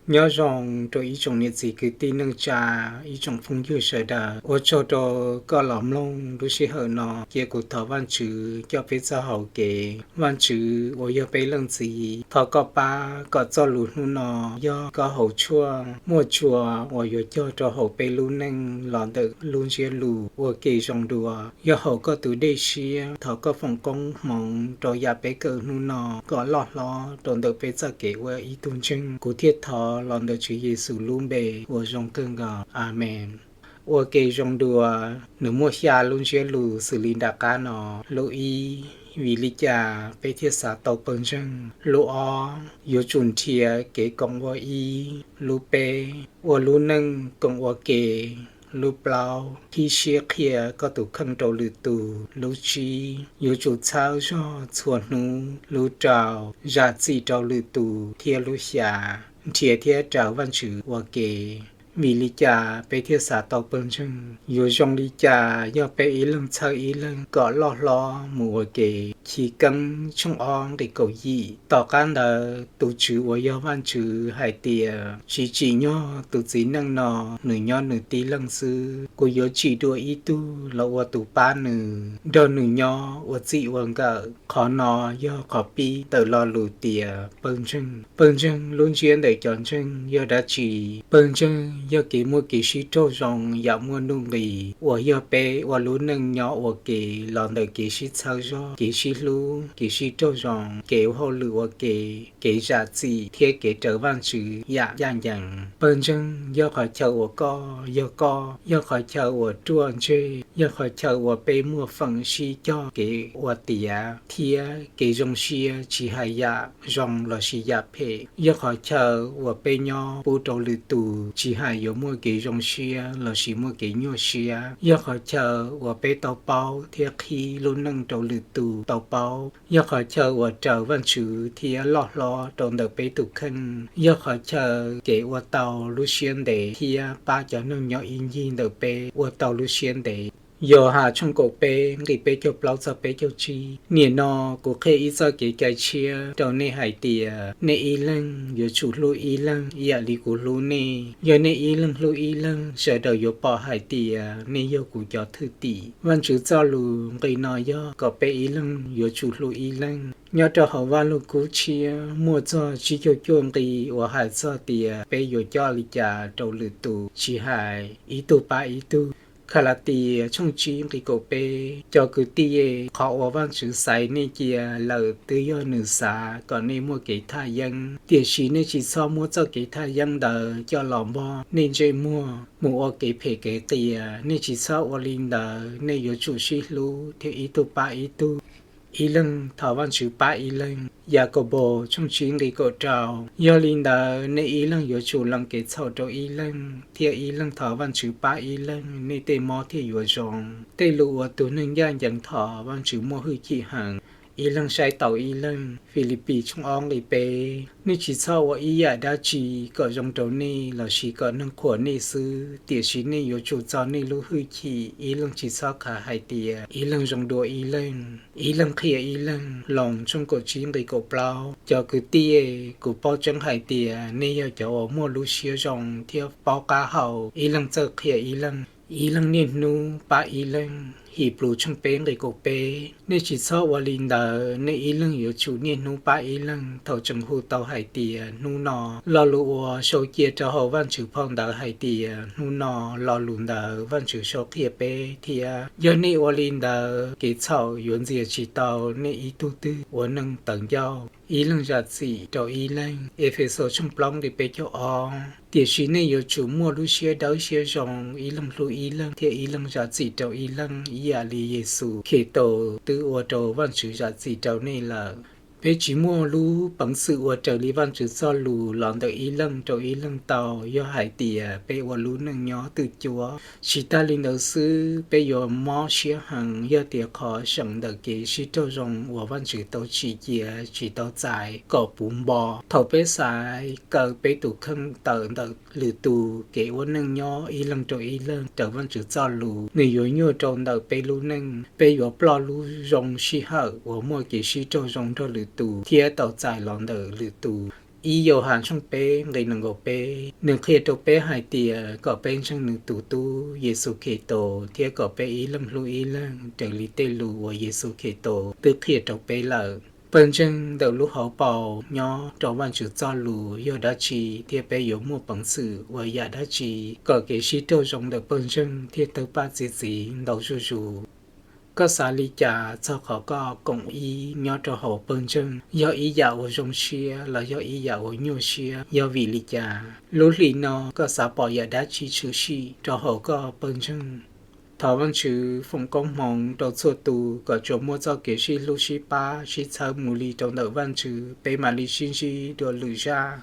Nyob zoo rau ib tsoom niam txiv kwv tij neej tsa, ib tsoom phooj ywg sawv daws, ua tsaug rau koj los mloog lub sij hawm no. Cia kuv thov Vajtswv coj peb txoj hau kev. Vajtswv uas yog peb leej txiv, thov koj pab kom txoj lus hnub no yog koj hauv tshuaj muaj tshua uas yuav cog rau hauv peb lub neej los ntawm lub ntsiab lus ua ke zoo dua. Yog hauv koj tus dej siab, thov koj foom koob hmoov rau yam peb kawm hnub no kom loj hlob rau ntawm peb txoj kev ua ib tug ntseeg. Kuv thiaj thov los ntawm Tswv Yexus lub npe uas zoo kawg nkaus. Amees. Ua ke zoo dua. Nws muaj xya lub ntsiab lus xws li nram qab no. Lub ib, vim li cas peb thiaj xav tau pawg ntseeg? Lub ob, yuav tsum nrhiav kev koom ua ib. Lub peb, ua lub neej koom ua ke. Lub plaub, qhib siab qhia koj tus kheej rau lwm tus. Lub tsib, yuav tsum txhawb zog txhua hnub. Lub rau, zam txim rau lwm tus. Thiab lub xya, nrhiav thiab raws Vajtswv ua ke. Vim li cas peb thiaj xav tau pawg ntseeg? Yuav zoo li cas yog peb ib leeg txhawb ib leeg kom loj hlob mus ua ke? Chiv Keeb tshooj ob nqe kaum yim. Tom qab ntawd tus Tswv uas yog Vajtswv hais tias, Tsis tsim nyog tus txiv neej no nws nyob nws tib leeg xwb. Kuv yuav tsim dua ib tug los ua tus pab nws, nrog nws nyob ua txij ua nkawm. Qhov no yog qhov pib ntawm lo lus tias pawg ntseeg. Pawg ntseeg lub ntsiab ntawm cov ntseeg yog dab tsi? Pawg ntseeg yog kev muaj kev sib raug zoo yam muaj nuj nqis uas yog peb ua lub neej nyob ua ke los ntawm kev sib txhawb zog, kev sib hlub, kev sib raug zoo, kev ua hauj lwm ua ke, kev zam txim thiab kev raws Vajtswv yam ncaj ncees. Pawg ntseeg yog qhov chaw uas koj yog koj, yog qhov chaw uas ruaj ntseg, yog qhov chaw uas peb muaj feem sib cog kev ua tiav thiab kev zoo siab tsis hais yam zoo lossis yam phem. Yog qhov chaw uas peb nyob pub rau lwm tus tsis hais yuav muaj kev zoo siab lossis muaj kev nyuaj siab. Yog qhov chaw uas peb tau paub thiab qhib lub neej rau lwm tus tau paub. Yog qhov chaw uas raws Vajtswv thiab loj hlob rau ntawm peb tus kheej. Yog qhov chaw kev ua tau lub siab ntev thiab pab cov neeg nyob ib ncig ntawm peb ua tau lub siab ntev. Yauhas tshooj kaum peb nqe peb caug plaub txog peb caug tsib. Nim no kuv qhia ib txoj kev cai tshiab rau nej hais tias nej ib leeg yuav tsum hlub ib leeg ib yam li kuv hlub nej. Yog nej ib leeg hlub ib leeg, sawv daws yuav pom hais tias nej yog kuv cov thwj tim. Vajtswv txoj lus nqi no yog kom peb ib leeg yuav tsum hlub ib leeg. Nyob rau hauv Vaj Lug Kub Tshiab muaj txog tsib caug cuaj nqi uas hais txog tias peb yuav coj li cas rau lwm tus, tsis hais ib tug pab ib tug. Khalatias tshooj tsib nqi kaum peb. Cov kwv tij, qhov uas Vajtswv xaiv nej cia lawm twb yog nws xav kom nej muaj kev thaj yeeb. Tiam sis nej tsis txhob muab txoj kev thaj yeeb ntawd coj los npog nej ntsej muag mus ua kev phem kev qias. Nej tsis txhob ua li ntawd, nej yuav tsum sib hlub thiab ib tug pab ib tug. Ib leeg thov Vajtswv pab ib leeg. Yakaunpaus tshooj tsib nqi kaum rau. Yog li ntawd, nej ib leeg yuav tsum lees kev txhaum rau ib leeg, thiab ib leeg thov Vajtswv pab ib leeg, nej tej mob thiaj yuav zoo. Tej lus uas tus neeg ncaj ncees thov Vajtswv muaj hwj chim heev. Ib leeg saib taus ib leeg. Filipis tshooj ob nqi peb. Nej tsis txhob ua ib yam dab tsi kom zoo rau nej lossis kom neeg qhuas nej xwb, tiam sis nej yuav tsum txo nej lub hwj chim, ib leeg tsis txhob khav hais tias ib leeg zoo dua ib leeg. Ib leeg qhia ib leeg. Loos tshooj kaum tsib nqi kaum plaub. Cov kwv tij, kuv paub tseeb hais tias nej yog cov uas muaj lub siab zoo thiab paub qab hau, ib leeg txawj qhia ib leeg, ib leeg niaj hnub pab ib leeg. His Plus tshooj peb nqi kaum peb. Nej tsis txhob ua li ntawd, nej ib leeg yuav tsum niaj hnub pab ib leeg thaum tseem hu tau hais tias hnub no. Lo lus uas sau cia rau hauv Vajtswv phau ntawv hais tias hnub no, lo lus ntawd Vajtswv sau qhia peb thiab. Yog nej ua li ntawd, kev txhaum yuav ntxias tsis tau nej ib tug twg ua neeg tawv ncauj. Ib leeg zam txim rau ib leeg. Efexus tshooj plaub nqi peb caug ob. Tiam sis nej yuav tsum muaj lub siab dawb siab zoo, ib leeg hlub ib leeg thiab ib leeg zam txim rau ib leeg, ib yam li Yexus Khetos twb ua rau Vajtswv zam txim rau nej lawm. Peb tsis muaj lub peev xwm ua raws li Vajtswv txoj lus los ntawm ib leeg rau ib leeg tau yog hais tias peb ua lub neej nyob twj cuab. Tsis tag li ntawd xwb, peb yuav mob siab heev yog tias qhov seem ntawm kev sib raug zoo uas Vajtswv tau tsim cia tsis tau txais kom puv npo. Thaum peb xaiv kaw peb tus kheej tawm ntawm lwm tus, kev ua neej nyob ib leeg rau ib leeg raws Vajtswv txoj lus, nws yuav nyuaj rau ntawm peb lub neej. Peb yuav ploj lub zoo sij hawm uas muaj kev sib raug zoo nrog lwm tus thiab tau txais los ntawm lwm tus. Ib Yauhas tshooj peb nqe nees nkaum peb, nws qhia rau peb hais tias kom peb ntseeg nws tus tub Yexus Khetos thiab kom peb ib leeg hlub ib leeg raws li tej lus uas Yexus Khetos twb qhia rau peb lawm. Pawg ntseeg ntawm lub hauv paus nyob rau Vajtswv txoj lus yog dab tsi thiab peb yuav muaj peev xwm ua yam dab tsi kom kev sib raug zoo ntawm pawg ntseeg thiaj tawg paj txi txiv ntau zuj zus? Koj xav li cas txog qhov koj koom ib nyob rau hauv pawg ntseeg yog ib yam uas zoo siab los yog ib yam uas nyuaj siab? Yog vim li cas? Lub hlis no koj xav pom yam dab tsi tshwm sim rau hauv koj pawg ntseeg? Thov Vajtswv foom koob hmoov rau txhua tus kom tsuas muaj txoj kev sib hlub sib pab sib txhawb mus li rau ntawm Vajtswv, peb mam li sib ntsib dua lwm zaj.